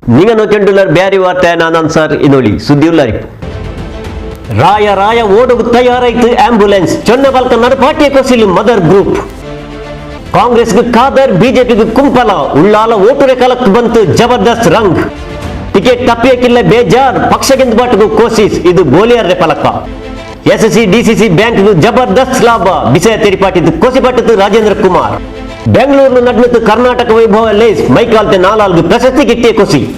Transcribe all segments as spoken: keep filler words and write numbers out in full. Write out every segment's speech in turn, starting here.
ನಿಂಗನೊ ಕೆಂಡುಲ್ಲರ್ ಬ್ಯಾರಿ ವಾರ್ತೆ, ನಾನ್ ಅನ್ಸಾರ್. ಇನೋಲಿ ಸುದ್ದಿ ಉಲ್ಲಾರಿಪ್ಪು. ರಾಯ ರಾಯ ಓಡುಗು ತಯಾರಾಯ್ತು ಆಂಬುಲೆನ್ಸ್. ಚೊನ್ನೆ ಬಲ್ಕ ನಡಪಾಟಿಯ ಕೊಸಿಲು ಮದರ್ ಗ್ರೂಪ್. ಕಾಂಗ್ರೆಸ್‌ಗೆ ಖಾದರ್, ಬಿಜೆಪಿಗೆ ಕುಂಪಲ. ಉಳ್ಳಾಲ ಓಟುರೆ ಕಲಕ್ ಬಂತು ಜಬರ್ದಸ್ತ್ ರಂಗ್. ಟಿಕೆಟ್ ತಪ್ಪಿಯಕ್ಕಿಲ್ಲ ಬೇಜಾರ್. ಪಕ್ಷ ಗೆಂದು ಬಾಟುಗು ಕೋಸಿಸ್. ಇದು ಬೋಲಿಯರ್ರೆ ಪಲಕ. ಎಸ್‌ಸಿ ಡಿಸಿಸಿ ಬ್ಯಾಂಕ್‌ಗೆ ಜಬರ್ದಸ್ತ್ ಲಾಭ. ಬಿಸಯ ತೆರಿಪಾಟಿತು ಕೊಸಿ ಪಟ್ಟುತು ರಾಜೇಂದ್ರ ಕುಮಾರ್. ಬೆಂಗಳೂರಿನ ನಡ್ನತು ಕರ್ನಾಟಕ ವೈಭವ ಲೇಸ್. ಮೈಕಾಲ್ತೆ ನಾಲಾಲ್‌ಗೆ ಪ್ರಶಸ್ತಿ ಗಿಟ್ಟಿಯ ಕೊಸಿ.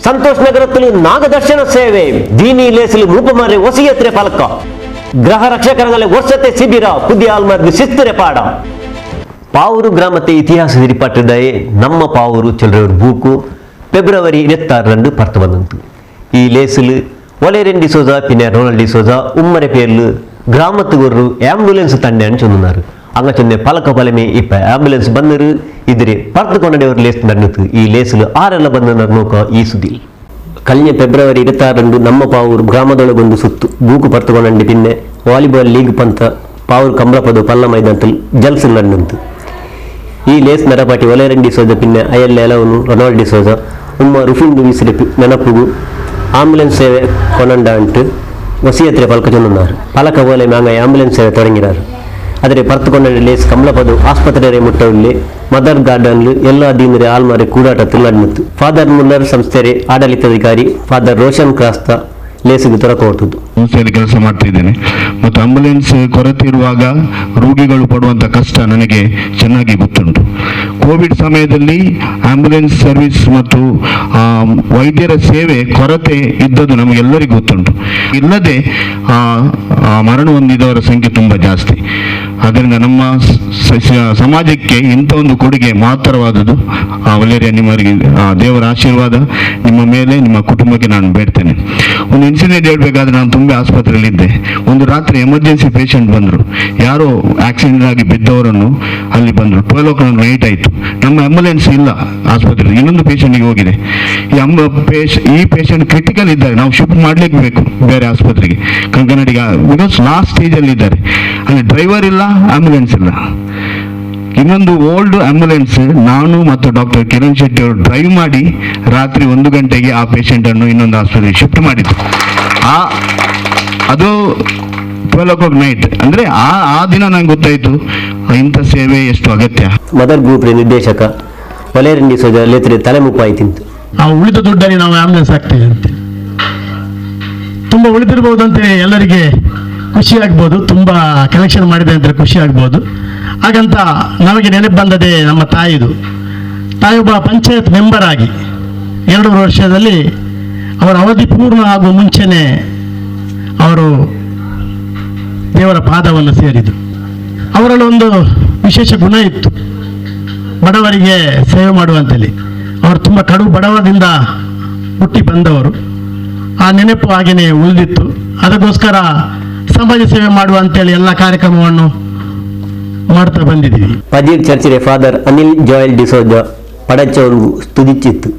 ಸಂತೋಷ್ ನಗರತ್ತಲು ನಾಗದರ್ಶನ ಸೇವೆ. ದೀನಿ ಲೇಸ್‌ಲು ಮೂಪಮಾರೆ ವಸಿಯತ್ರೆ ಫಲಕ. ಗೃಹ ರಕ್ಷಕರಂಗಲೆ ವರ್ಷತೆ ಶಿಬಿರ. ಪುದಿಯ ಆಲ್ಮಾರ್‌ಗೆ ಶಿಸ್ತುರೆ ಪಾಡ. ಪಾವೂರು ಗ್ರಾಮತೆ ಇತಿಹಾಸ ತೆರಿಪಾಟಿದಾಯೆ ನಮ್ಮ ಪಾವೂರು ಚೊಲ್ರೆವರ್ ಬೂಕು ಫೆಬ್ರವರಿ ಇರವತ್ತಾರರಂದು ಪರ್ತ್ ಬಂದಂತು. ಈ ಲೇಸ್‌ಲು ಒಲೇರಿಯನ್ ಡಿಸೋಜ ಪಿನ್ನೆ ರೊನಾಲ್ಡ್ ಡಿಸೋಜ ಉಮ್ಮರೆ ಪೇರ್ಲು ಗ್ರಾಮತ್ ಒರ್ರು ಆಂಬುಲೆನ್ಸ್ ತಂಡೆ ಅಂಚೊಂದುನಾರು. ಅಂಗಚೊನ್ನೆ ಪಲಕ ಪಲೆಮೆ ಇಪ್ಪ ಆಂಬುಲೆನ್ಸ್ ಬಂದರು. ಇದ್ರೆ ಪರ್ತ್ ಕೊನಡೆ ಒರ್ ಲೇಸ್ ನಡ್ನತು. ಈ ಲೇಸ್‌ಲು ಆರೆಲ್ಲ ಬಂದನರ್ ನೋಕ ಈ ಸುದ್ದಿಲ್. ಕಲ್ನೆ ಫೆಬ್ರವರಿ ಇರವತ್ತಾರರಂದು ನಮ್ಮ ಪಾವೂರು ಗ್ರಾಮದೊಳಗೊಂದು ಸುತ್ತು ಬೂಕು ಪರ್ತ್ ಕೊನಂಡಿ ಪಿನ್ನೆ ವಾಲಿಬಾಲ್ ಲೀಗ್ ಪಂತ ಪಾವೂರು ಕಂಬ್ಲಪದು ಪಲ್ಲ ಮೈದಾನತಲ್ ಜಲ್ಸ್ ನಡ್ನಂತು. ಈ ಲೇಸ್ ನಡಪಾಟಿ ಒಲೇರಿಯನ್ ಡಿಸೋಜ ಪಿನ್ನೆ ಅಯಲ್ಲೆ ಎಲವನು ರೊನಾಲ್ಡ್ ಡಿಸೋಜ ಉಮ್ಮ ರುಫಿನ್ ಡುವಿಸ್‌ರೆ ಪಿ-, ನೆನಪುಗು ಆಂಬುಲೆನ್ಸ್ ಸೇವೆ ಕೊನಂಡ ಅಂಟ್ ವಸಿಯತ್ರೆ ಪಲಕ ಚೊಂದುನಾರ್. ಪಲಕ ಬೋಲೆ ಮಾಂಗ ಆಂಬುಲೆನ್ಸ್ ಸೇವೆ ತೊಡಂಗಿನಾರ್. ಆದರೆ ಪರ್ತ್ ಕೊಂಡ ಲೇಸ್ ಕಂಬ್ಲಪದು ಆಸ್ಪತ್ರೆರೆ ಮುಟ್ಟ ಉಲ್ಲೆ ಮದರ್ ಗಾರ್ಡನ್‌ಲು ಎಲ್ಲಾ ದೀನರೆ ಆಲ್ಮಾರೆ ಕೂಡಾಟತ್ತು ನಡ್ನತ್ತು. ಫಾದರ್ ಮುಲ್ಲರ್ ಸಂಸ್ಥೆರೆ ಆಡಳಿತಾಧಿಕಾರಿ ಫಾದರ್ ರೋಷನ್ ಕ್ರಾಸ್ತ ಲೇಸ್‌ಗೆ ತೊರಕ ಕೊರ್ತುದು. ಸಂಸ್ಥೆಯಲ್ಲಿ ಕೆಲಸ ಮಾಡ್ತಾ ಇದ್ದೇನೆ ಮತ್ತು ಆಂಬುಲೆನ್ಸ್ ಕೊರತೆ ಇರುವಾಗ ರೋಗಿಗಳು ಪಡುವಂತ ಕಷ್ಟ ನನಗೆ ಚೆನ್ನಾಗಿ ಗೊತ್ತುಂಟು. ಕೋವಿಡ್ ಸಮಯದಲ್ಲಿ ಆಂಬುಲೆನ್ಸ್ ಸರ್ವಿಸ್ ಮತ್ತು, ಆ, ವೈದ್ಯರ ಸೇವೆ ಕೊರತೆ ಇದ್ದದ್ದು ನಮಗೆಲ್ಲರಿಗೂ ಗೊತ್ತುಂಟು. ಇಲ್ಲದೆ, ಆ, ಆ, ಮರಣ ಹೊಂದಿದವರ ಸಂಖ್ಯೆ ತುಂಬಾ ಜಾಸ್ತಿ. ಅದರಿಂದ ನಮ್ಮ ಸ-, ಸ-, ಸಮಾಜಕ್ಕೆ ಇಂಥ ಒಂದು ಕೊಡುಗೆ ಮಹತ್ತರವಾದದ್ದು. ಆ, ವಲೇರಿಯಾ, ನಿಮ್ಮವರಿಗೆ, ಆ, ದೇವರ ಆಶೀರ್ವಾದ ನಿಮ್ಮ ಮೇಲೆ, ನಿಮ್ಮ ಕುಟುಂಬಕ್ಕೆ ನಾನು ಬೇಡ್ತೇನೆ. ಒಂದು ಇನ್ಸಿಡೆಂಟ್ ಹೇಳ್ಬೇಕಾದ್ರೆ, ನಾನು ತುಂಬೆ ಆಸ್ಪತ್ರೆಯಲ್ಲಿ ಇದ್ದೆ. ಒಂದು ರಾತ್ರಿ ಎಮರ್ಜೆನ್ಸಿ ಪೇಷಂಟ್ ಬಂದ್ರು, ಯಾರೋ ಆಕ್ಸಿಡೆಂಟ್ ಆಗಿ ಬಿದ್ದವರನ್ನು ಅಲ್ಲಿ ಬಂದ್ರು. ಟ್ವೆಲ್ವ್ ಓ ಕ್ಲಾಕ್ ನೈಟ್ ಆಯ್ತು. ನಮ್ಮ ಆಂಬುಲೆನ್ಸ್ ಇಲ್ಲ ಆಸ್ಪತ್ರೆಯಲ್ಲಿ, ಇನ್ನೊಂದು ಪೇಷಂಟ್‌ಗೆ ಹೋಗಿದೆ. ಈ ಅಂಬ-, ಪೇಷ್-, ಈ ಪೇಷಂಟ್ ಕ್ರಿಟಿಕಲ್ ಇದ್ದಾರೆ, ನಾವು ಶಿಫ್ಟ್ ಮಾಡ್ಲಿಕ್ಕೆ ಬೇಕು ಬೇರೆ ಆಸ್ಪತ್ರೆಗೆ, ಕಂಕನಾಡಿಗೆ, ಬಿಕಾಸ್ ಲಾಸ್ಟ್ ಸ್ಟೇಜ್ ಅಲ್ಲಿ ಇದ್ದಾರೆ. ಅಲ್ಲಿ ಡ್ರೈವರ್ ಇಲ್ಲ, ಆಂಬುಲೆನ್ಸ್ ಇಲ್ಲ. ಇನ್ನೊಂದು ಓಲ್ಡ್ ಆಂಬುಲೆನ್ಸ್ ನಾನು ಮತ್ತು ಡಾಕ್ಟರ್ ಕಿರಣ್ ಶೆಟ್ಟಿ ಅವರು ಡ್ರೈವ್ ಮಾಡಿ ರಾತ್ರಿ ಒಂದು ಗಂಟೆಗೆ ಆ ಪೇಷಂಟ್ ಅನ್ನು ಇನ್ನೊಂದು ಆಸ್ಪತ್ರೆಗೆ ಶಿಫ್ಟ್ ಮಾಡಿದ್ದು. ಆ, ಅದು ಟ್ವೆಲ್ವ್ ಓ ಕ್ಲಾಕ್ ನೈಟ್. ಅಂದ್ರೆ ಆ, ಆ ದಿನ ನಂಗೆ ಗೊತ್ತಾಯ್ತು ಇಂಥ ಸೇವೆ ಎಷ್ಟು ಅಗತ್ಯ. ಮದರ್ ಗ್ರೂಪ್ ನಿರ್ದೇಶಕ ವಲೇರಿಯನ್ ಡಿಸೋಜ ಲೇತ್ರೆ ತಲೆಮುಪ್ಪ ಆಯ್ತಿಂತು. ಆ ಉಳಿದ ದುಡ್ಡಲ್ಲಿ ನಾವು ಆಂಬುಲೆನ್ಸ್ ಹಾಕ್ತೇವೆ ಅಂತ. ತುಂಬಾ ಉಳಿದಿರಬಹುದು ಅಂತೇಳಿ ಎಲ್ಲರಿಗೆ ಖುಷಿ ಆಗ್ಬೋದು, ತುಂಬಾ ಕಲೆಕ್ಷನ್ ಮಾಡಿದೆ ಅಂತ ಖುಷಿ ಆಗ್ಬೋದು. ಹಾಗಂತ ನಮಗೆ ನೆನಪು ಬಂದದೆ ನಮ್ಮ ತಾಯಿದು. ತಾಯೊಬ್ಬ ಪಂಚಾಯತ್ ಮೆಂಬರ್ ಆಗಿ ಎರಡು ವರ್ಷದಲ್ಲಿ ಅವರ ಅವಧಿ ಪೂರ್ಣ ಆಗುವ ಮುಂಚೆನೆ ಅವರು ದೇವರ ಪಾದವನ್ನು ಸೇರಿದರು. ಅವರಲ್ಲಿ ಒಂದು ವಿಶೇಷ ಗುಣ ಇತ್ತು, ಬಡವರಿಗೆ ಸೇವೆ ಮಾಡುವಂತೇಳಿ. ಅವರು ತುಂಬಾ ಕಡು ಬಡವರದಿಂದ ಹುಟ್ಟಿ ಬಂದವರು. ಆ ನೆನಪು ಹಾಗೇನೆ ಉಳಿದಿತ್ತು. ಅದಕ್ಕೋಸ್ಕರ ಸಮಾಜ ಸೇವೆ ಮಾಡುವ ಅಂತೇಳಿ ಎಲ್ಲ ಕಾರ್ಯಕ್ರಮವನ್ನು ಮಾಡ್ತಾ ಬಂದಿದ್ದೀವಿ. ಪದೀರ್ ಚರ್ಚಿರೆ ಫಾದರ್ ಅನಿಲ್ ಜೋಯಲ್ ಡಿಸೋಜ ಪಡಚ್ಚ ಒಂದು ಸ್ತುತಿಚ್ಚಿತ್ತು.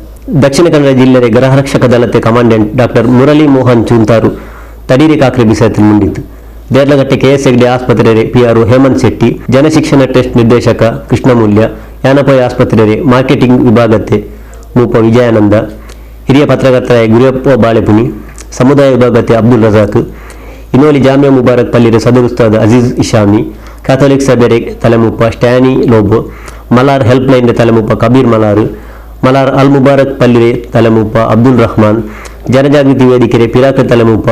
ದಕ್ಷಿಣ ಕನ್ನಡ ಜಿಲ್ಲೆರೆ ಗೃಹರಕ್ಷಕ ದಳತೆ ಕಮಾಂಡೆಂಟ್ ಡಾಕ್ಟರ್ ಮುರಳಿ ಮೋಹನ್ ಚೂಂತಾರು ತಡೀರಿ ಕಾಕ್ರೆ ಬಿಸಾಯತ್ ಮುಂಡಿತ್ತು. ದೇರ್ಲಗಟ್ಟೆ ಕೆಎಸ್ ಹೆಗ್ಡೆ ಆಸ್ಪತ್ರೆರೆ ಪಿಆರ್‌ओ ಹೇಮಂತ್ ಶೆಟ್ಟಿ, ಜನಶಿಕ್ಷಣ ಟ್ರಸ್ಟ್ ನಿರ್ದೇಶಕ ಕೃಷ್ಣಮೂಲ್ಯ, ಯಾನಪೋಯ ಆಸ್ಪತ್ರೆರೆ ಮಾರ್ಕೆಟಿಂಗ್ ವಿಭಾಗತೆ ಮೂಪ ವಿಜಯಾನಂದ, ಹಿರಿಯ ಪತ್ರಕರ್ತರಾಯ ಗುರಿಯಪ್ಪ ಬಾಳೆಪುನಿ, ಸಮುದಾಯ ವಿಭಾಗತೆ ಅಬ್ದುಲ್ ರಜಾಕ್, ಇನೋಲಿ ಜಾಮಿಯಾ ಮುಬಾರಕ್ ಪಲ್ಲಿರೆ ಸದರ್ ಉಸ್ತಾದ್ ಅಜೀಜ್ ಇಶಾಮಿ, ಕ್ಯಾಥೋಲಿಕ್ ಸಭೆರೆ ತಲೆಮೂಪ ಸ್ಟ್ಯಾನಿ ಲೋಬೋ, ಮಲಾರ್ ಹೆಲ್ಪ್ ಲೈನ್‌ರೆ ತಲೆಮೂಪ ಕಬೀರ್ ಮಲಾರ್, ಮಲಾರ್ ಅಲ್ ಮುಬಾರಕ್ ಪಲ್ಲಿರೆ ತಲೆಮೂಪ ಅಬ್ದುಲ್ ರಹಮಾನ್, ಜನಜಾಗೃತಿ ವೇದಿಕೆರೆ ಪಿರಾಕ್ರೆ ತಲೆಮೂಪ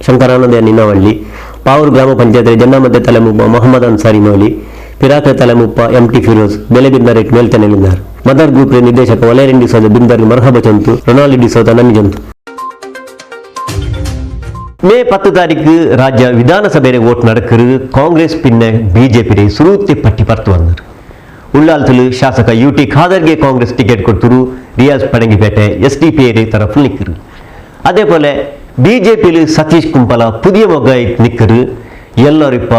ಶಂಕರಾನಂದ ನಿನವಳ್ಳಿ, ಪಾವೂರು ಗ್ರಾಮ ಪಂಚಾಯತ್‌ರೆ ಜನ್ನಮತೆ ತಲೆಮೂಪ ಮೊಹಮ್ಮದ್ ಅನ್ಸಾರಿ ನೋಲಿ, ಪಿರಾಕ್ರೆ ತಲೆಮೂಪ ಎಂಟಿ ಫಿರೋಜ್ ಬೆಲೆ ಬಿಂದರೆಟ್ ಮೇಲ್ತನೆಲಿಂದಾರ್. ಮದರ್ ಗ್ರೂಪ್‌ರೆ ನಿರ್ದೇಶಕ ವಲೇರಿಯನ್ ಡಿಸೋಜ ಬಿಂದರ್‌ಗೆ ಮರ್ಹಬ ಚೊಂತು, ರೊನಾಲ್ಡ್ ಡಿಸೋಜ ನನ್ನಿ ಚೊಂತು. ಮೇ ಪತ್ತ್ ತಾರೀಕು ರಾಜ್ಯ ವಿಧಾನಸಭೆರೆ ಓಟ್ ನಡಕರು. ಕಾಂಗ್ರೆಸ್ ಪಿನ್ನೆ ಬಿಜೆಪಿರೆ ಸುರೂತೆ ಪಟ್ಟಿ ಪರ್ತ್ ಬಂದರು. ಉಳ್ಳಾಲ್ತುಲು ಶಾಸಕ ಯು ಟಿ ಖಾದರ್‌ಗೆ ಕಾಂಗ್ರೆಸ್ ಟಿಕೆಟ್ ಕೊಡ್ತುರು, ರಿಯಾಜ್ ಪಡಂಗಿಪೇಟೆ ಎಸ್‌ಡಿಪಿ‌ರೆ ತರಫು ನಿಕ್ಕರು. ಅದೇ ಪೋಲೆ ಬಿಜೆಪಿಲು ಸತೀಶ್ ಕುಂಪಲ ಪುದಿಯ ಮೊಗ್ಗ ಆಯ್ತ್ ನಿಕ್ಕರು. ಎಲ್ಲರಿಪ್ಪ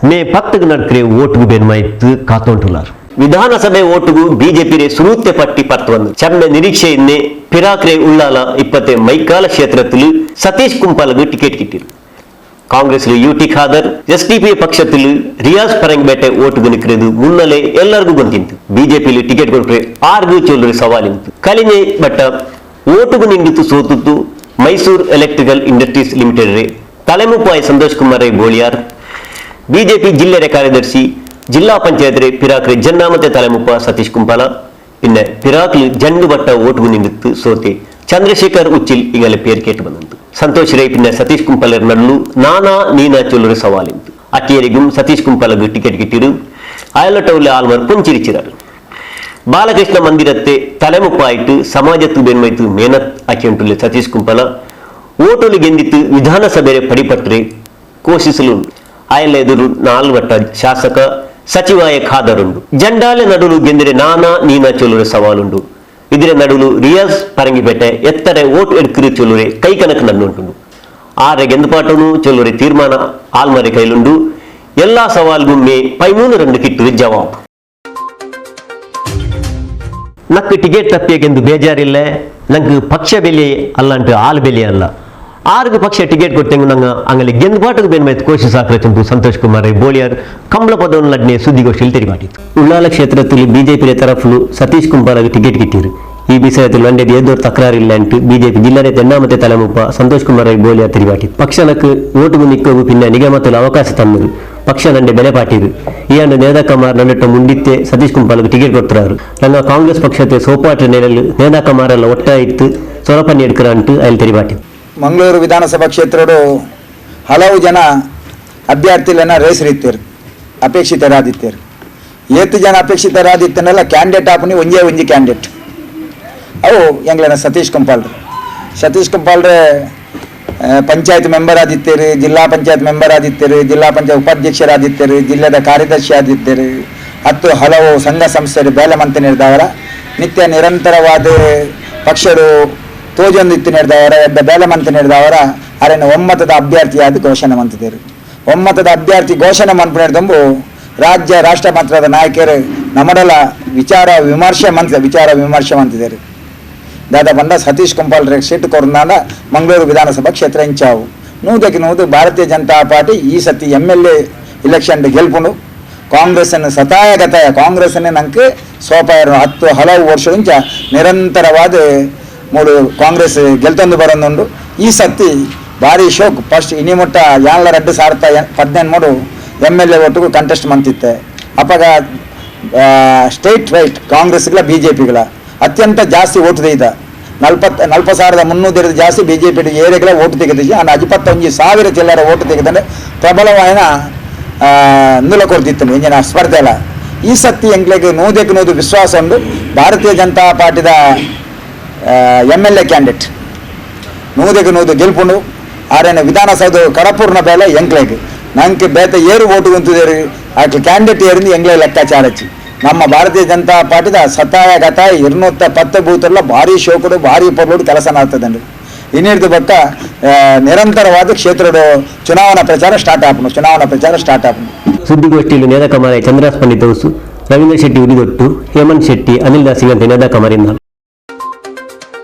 ಮೇ ಪತ್ತ್‌ಗೆ ನಡ್ಕರೆ ಓಟ್‌ಗೆ ಬೇನ್ ಮಾಯ್ತ್ ಕಾತೊಂಟುಲಾರ್. ವಿಧಾನಸಭೆ ಓಟ್‌ಗು ಬಿಜೆಪಿರೆ ಸುರೂತೆ ಪಟ್ಟಿ ಪರ್ತ್ ಬಂದು ಚಮ್ಮೆ ನಿರೀಕ್ಷೆ ಇನ್ನೆ ಪಿರಾಕ್ರೆ ಉಳ್ಳಾಲ ಇಪ್ಪತ್ತೆ ಮೈಕಾಲ ಕ್ಷೇತ್ರತುಲು ಸತೀಶ್ ಕುಂಪಲಗ್ ಟಿಕೆಟ್ ಕಿಟ್ಟಿರು. ಕಾಂಗ್ರೆಸ್‌ಲು ಯು ಟಿ ಖಾದರ್, ಎಸ್‌ಡಿಪಿ ಪಕ್ಷತುಲು ರಿಯಾಜ್ ಪರಂಗಿಪೇಟೆ ಓಟ್‌ಗೆ ನಿಕ್ರೆದು ಮುನ್ನಲೆ ಎಲ್ಲರಿಗೂ ಗೊತ್ತಿಂತು. ಬಿಜೆಪಿಲು ಟಿಕೆಟ್ ಕೊಡ್ರೆ ಆರ್ಗೂ ಚೋಲ್ರೆ ಸವಾಲಿಂತು. ಕಲಿಂಜೆ ಬಟ್ಟ ಓಟುಗು ನಿಂದಿತ್ತು ಸೋತುತ್ತು ಮೈಸೂರು ಎಲೆಕ್ಟ್ರಿಕಲ್ ಇಂಡಸ್ಟ್ರೀಸ್ ಲಿಮಿಟೆಡ್ ರೇ ತಲೆಮುಪ್ಪಾಯಿ ಸಂತೋಷ್ ಕುಮಾರ್ ರೈ ಬೋಳಿಯಾರ್, ಬಿಜೆಪಿ ಜಿಲ್ಲೆರೆ ಕಾರ್ಯದರ್ಶಿ, ಜಿಲ್ಲಾ ಪಂಚಾಯತ್ ರೇ ಪಿರಾಕ್ರೆ ಜನ್ನಾಮತೆ ತಲೆಮುಪ್ಪ ಸತೀಶ್ ಕುಂಪಲ, ಪಿನ್ನೆ ಪಿರಾಕ್ಲು ಜಂಡು ಬಟ್ಟ ಓಟುಗು ನಿಂದಿತ್ತು ಸೋತೆ ಚಂದ್ರಶೇಖರ್ ಉಚ್ಚಿಲ್ ಇಂಗಲೆ ಪೇರ್ ಕೇಟ್ ಬಂದಂತು. ಸಂತೋಷ್ ರೈ ಪಿನ್ನೆ ಸತೀಶ್ ಕುಂಪಲರ್ ನಡುಲು ನಾನಾ ನೀನಾ ಚೊಲ್ಲುರೆ ಸವಾಲಿಂತು. ಅಕೇರಿಗುಂ ಸತೀಶ್ ಕುಂಪಲಗ್ ಟಿಕೆಟ್ ಕಿಟ್ಟಿರು. ಆಯಲೊಟ್ಟ ಉಲ್ಲೆ ಆಲ್ಮರ್ ಪುಂಚಿರಿಚಿರರು. ಬಾಲಕೃಷ್ಣ ಮಂದಿರತ್ತೆ ತಲೆಮುಪ್ಪಾಯಿಟ್ಟು ಸಮಾಜತ್ತು ಬೆನ್ಮೈತು ಮೇನತ್ ಅಕಿಯುಂಟುಲ್ಲೆ ಸತೀಶ್ ಕುಂಪಲ ಓಟುಲು ಗೆಂದಿತ್ತು ವಿಧಾನಸಭೆರೆ ಪಡಿಪಟ್ರೆ ಕೋಶಿಸಲುಂಡು. ಆಯಲ್ಲ ಎದುರು ನಾಲ್ ವಟ್ಟ ಶಾಸಕ ಸಚಿವಾಯ ಖಾದರುಂಡು. ಜಂಡಾಲೆ ನಡುಲು ಗೆಂದಿರೆ ನಾನಾ ನೀನಾ ಚೊಲ್ಲುರೆ ಸವಾಲುಂಡು. ಇದಿರೆ ನಡುಲು ರಿಯಾಜ್ ಪರಂಗಿಪೇಟೆ ಎತ್ತರೆ ಓಟ್ ಎಡ್ಕರು ಚೊಲ್ಲುರೆ ಕೈಕನಕ್ ನನ್ನುಂಟುಂಡು. ಆರೆ ಗೆಂದಪಾಟನು ಚೊಲ್ಲುರೆ ತೀರ್ಮಾನ ಆಲ್ಮರೆ ಕೈಲುಂಡು. ಎಲ್ಲಾ ಸವಾಲ್ಗು ಮೇ ಪೈಮೂನು ರಂಡು ಕಿಟ್ಟುರೆ ಜವಾಬ್. ನಕ್ಕ್ ಟಿಕೆಟ್ ತಪ್ಪಿಯಗೆಂದು ಬೇಜಾರಿಲ್ಲೆ, ನಂಕ್ ಪಕ್ಷ ಬೆಲಿಯೆ ಅಲ್ಲಂಟ್ ಆಲ್ ಬೆಲಿಯೆ ಅಲ್ಲ. ಆರ್ಗ್ ಪಕ್ಷ ಟಿಕೆಟ್ ಕೊಡ್ತೆಂಗು ನಂಗ ಅಂಗಲೆ ಗೆಂದ್ ಪಾಟಗ್ ಬೆನ್ಮೈತ್ ಕೋಶಿಸಾಕ್ರೆ ಚುಂಟು ಸಂತೋಷ್ ಕುಮಾರ್ ರೈ ಬೋಳಿಯಾರ್ ಕಂಬಳ ಪದವನ್ನು ನಡ್ನೆ ಸುದ್ದಿಗೋಷ್ಠಿಯಲ್ಲಿ ತೆರಿಪಾಟಿತ್ತು. ಉಳ್ಳಾಲ ಕ್ಷೇತ್ರದಲ್ಲಿ ಬಿಜೆಪಿ ತರಫುಲು ಸತೀಶ್ ಕುಂಪಲಗ್ ಟಿಕೆಟ್ ಕಿಟ್ಟಿರು. ಈ ವಿಷಯದಲ್ಲಿ ಅಂಡೆಡ್ ಏದೋರ್ ತಕರಾರಿಲ್ಲ ಅಂಟ್ ಬಿಜೆಪಿ ಜಿಲ್ಲೆರೆ ಜನ್ನಾಮತೆ ತಲೆಮುಪ್ಪ ಸಂತೋಷ್ ಕುಮಾರ್ ರೈ ಬೋಳಿಯಾರ್ ತೆರಿಪಾಟಿತ್ತು. ಪಕ್ಷ ನಕ್ ಓಟುಗು ನಿಕ್ಕೋಗು ಪಿನ್ನ ನಿಗಮತಲು ಅವಕಾಶ ತನ್ನುದು. ಪಕ್ಷ ನಂಡೆ ಬೆಲೆ ಪಾಟಿರು. ಈ ಆಂಡ ನೇದಾಕಮಾರ್ ನಡಟ್ಟ ಮುಂಡಿತ್ತೆ ಸತೀಶ್ ಕುಂಪಲಗ್ ಟಿಕೆಟ್ ಕೊಡ್ತರಾರು. ನಂಗ ಕಾಂಗ್ರೆಸ್ ಪಕ್ಷತೆ ಸೋಪಾಟ ನೆಲೆಲು ನೇದಾಕಮಾರೆಲ್ಲ ಒಟ್ಟಾಯಿತ್ತು ಸೊರಪನಿ ಎಡ್ಕರ ಅಂಟ್ ಅಯಲ್ ತೆರಿಪಾಟಿತ್ತು. ಮಂಗಳೂರು ವಿಧಾನಸಭಾ ಕ್ಷೇತ್ರಡು ಹಲವು ಜನ ಅಭ್ಯರ್ಥಿಲೆನ ರೇಸ್‌ಡ್ ಇತ್ತೆರ್, ಅಪೇಕ್ಷಿತರಾದಿತ್ತೆರ್. ಏತ್ ಜನ ಅಪೇಕ್ಷಿತರಾದಿತ್ತನಲ್ಲ ಕ್ಯಾಂಡಿಡೇಟ್ ಆಪುನಿ ಒಂಜೇ ಒಂಜಿ ಕ್ಯಾಂಡಿಡೇಟ್. ಅವು ಎಂಗ್ಲೆನ ಸತೀಶ್ ಕುಂಪಾಲ್ರೆ. ಸತೀಶ್ ಕುಂಪಾಲ್ರೆ, ಆ, ಪಂಚಾಯತ್ ಮೆಂಬರ್ ಆದಿತ್ತೆರ್, ಜಿಲ್ಲಾ ಪಂಚಾಯತ್ ಮೆಂಬರ್ ಆದಿತ್ತೆರ್, ಜಿಲ್ಲಾ ಪಂಚಾಯತ್ ಉಪಾಧ್ಯಕ್ಷರಾದಿತ್ತೆರ್, ಜಿಲ್ಲೆದ ಕಾರ್ಯದರ್ಶಿ ಆದಿತ್ತೆರ್. ಅತ್ತು ಹಲವು ಸಂಘ ಸಂಸ್ಥೆಡ್ ಬೇಲೆ ಮಂತಿನೆರ್ದಾವರ ನಿತ್ಯ ನಿರಂತರವಾದ್ ಪಕ್ಷಡು ತೋಜೊಂದಿತ್ತಿನೆರ್ದಾವರ, ಎಡ್ಡೆ ಬೇಲೆ ಮಂತಿನೆರ್ದಾವರ ಅರೆನ ಒಮ್ಮತದ ಅಭ್ಯರ್ಥಿಯಾದ್ ಘೋಷಣೆ ಮಂತಿದೆರ್. ಒಮ್ಮತದ ಅಭ್ಯರ್ಥಿ ಘೋಷಣೆ ಮನ್ಪುನೆಡ್ದ್ ದುಂಬು ರಾಜ್ಯ ರಾಷ್ಟ್ರ ಮಟ್ಟದ ನಾಯಕೆರ್ ನಮಡಲ ವಿಚಾರ ವಿಮರ್ಶೆ ಮಂತ, ವಿಚಾರ ವಿಮರ್ಶೆ ಮಂತಿದೆರ್. ದಾದ ಪಂಡ ಸತೀಶ್ ಕುಂಪಾಲ್ರೆಗ್ ಸೀಟ್ ಕೊರ್ಂದಾಂಡ ಮಂಗಳೂರು ವಿಧಾನಸಭಾ ಕ್ಷೇತ್ರ ಇಂಚಾವು. ನೂದೆಕ್ ನೂದು ಭಾರತೀಯ ಜನತಾ ಪಾರ್ಟಿ ಈ ಸತಿ ಎಂ ಎಲ್ ಎ ಇಲೆಕ್ಷನ್ ಗೆಲ್ಪುಂಡು. ಕಾಂಗ್ರೆಸ್‌ನ್ ಸತಾಯ ಗತಾಯ, ಕಾಂಗ್ರೆಸ್‌ನ್ ನಂಕ್ ಸೋಪಾಯರ ಅತ್ತು ಹಲವು ವರ್ಷ ಇಂಚ ನಿರಂತರವಾದ್ ಮೂಲು ಕಾಂಗ್ರೆಸ್ ಗೆಲ್ತೊಂದು ಬರೊಂದುಂಡು. ಈ ಸತಿ ಭಾರಿ ಶೋಕ್. ಫಸ್ಟ್ ಇನಿ ಮುಟ್ಟ ಯಾನ್ಲ ರಡ್ಡ್ ಸಾವಿರದ ಪದಿನೆಣ್ಮಡು ಎಂ ಎಲ್ ಎ ಓಟುಗು ಕಂಟೆಸ್ಟ್ ಮಂತಿತ್ತೆ. ಅಪಗ, ಆ, ಸ್ಟ್ರೈಟ್ ಫೈಟ್ ಕಾಂಗ್ರೆಸ್‌ಗ್ಲ ಬಿಜೆಪಿಗ್ಲ ಅತ್ಯಂತ ಜಾಸ್ತಿ ಓಟು ತೆಗೆದ. ನಲ್ಪತ್, ನಲ್ಪ ಸಾವಿರದ ಮುನ್ನೂರು ಜಾಸ್ತಿ ಬಿಜೆಪಿ ಏರೆಗ್ಲ ಓಟು ತೆಗೆದಿಜಿ. ಆಂಡ ಅಜಿಪತ್ತೊಂಜಿ ಸಾವಿರ ಚಿಲ್ಲರೆ ಓಟು ತೆಗೆದಂಡ್ ಪ್ರಬಲವಾಯಿನ, ಆ, ನುಲ ಕೊರ್ದಿತ್ತಂಡ್ ಇಂಚಿನ ಸ್ಪರ್ಧೆಲ. ಈ ಸತಿ ಎಂಕ್ಲೆಗ್ ನೂದೆಕ್ ನೂದು ವಿಶ್ವಾಸ ಉಂಡು. ಭಾರತೀಯ ಜನತಾ ಪಾರ್ಟಿದ, ಆ, ಎಂ ಎಲ್ ಎ ಕ್ಯಾಂಡಿಡೇಟ್ ನೂದೆಕ್ ನೂದು ಗೆಲ್ಪುಂಡು. ಆರೆನ ವಿಧಾನಸೌಧ ಕಡಪುರ್ನ ಬೇಲೆ ಎಂಕ್ಲೆಗ್. ನಂಕ್ ಬೇತೆ ಏರು ಓಟು ಉಂತುದೆರ್, ಆಕ್ಲು ಕ್ಯಾಂಡಿಡೇಟ್ ಏರುಂದು ಎಂಕ್ಲೆ ಲೆಕ್ಕಾಚಾರ ಇಜ್ಜಿ. ನಮ್ಮ ಭಾರತೀಯ ಜನತಾ ಪಾರ್ಟಿದ ಸತಾಯ ಗತಾಯ ಇರ್ನೂತ್ತ ಪತ್ತು ಬೂತ್‌ಡ್ಲ ಭಾರಿ ಶೋಕುಡು, ಭಾರಿ ಪೊರ್ಲುಡು ಕೆಲಸ ನಡತ್‌ದುಂಡು. ಇನಿಡ್ದ್ ಬೊಕ್ಕ, ಆ, ನಿರಂತರವಾದ್ ಕ್ಷೇತ್ರಡು ಚುನಾವಣಾ ಪ್ರಚಾರ ಸ್ಟಾರ್ಟ್ ಆಪುಂಡು, ಚುನಾವಣಾ ಪ್ರಚಾರ ಸ್ಟಾರ್ಟ್ ಆಪುಂಡು. ಸುದ್ದಿಗೋಷ್ಠಿಯಲ್ಲಿ ನೇದಾಕಮಾರೆ ಚಂದ್ರಾಸ್ ಪಂಡಿತ್ ಉಸು, ರವೀಂದ್ರ ಶೆಟ್ಟಿ ಉರಿದೊಟ್ಟು, ಹೇಮಂತ್ ಶೆಟ್ಟಿ, ಅನಿಲ್ ದಾಸ್ ಇಂಗಂತೆ ನೇದಾಕಮಾರೆ ಇನ್ನಾಲ್.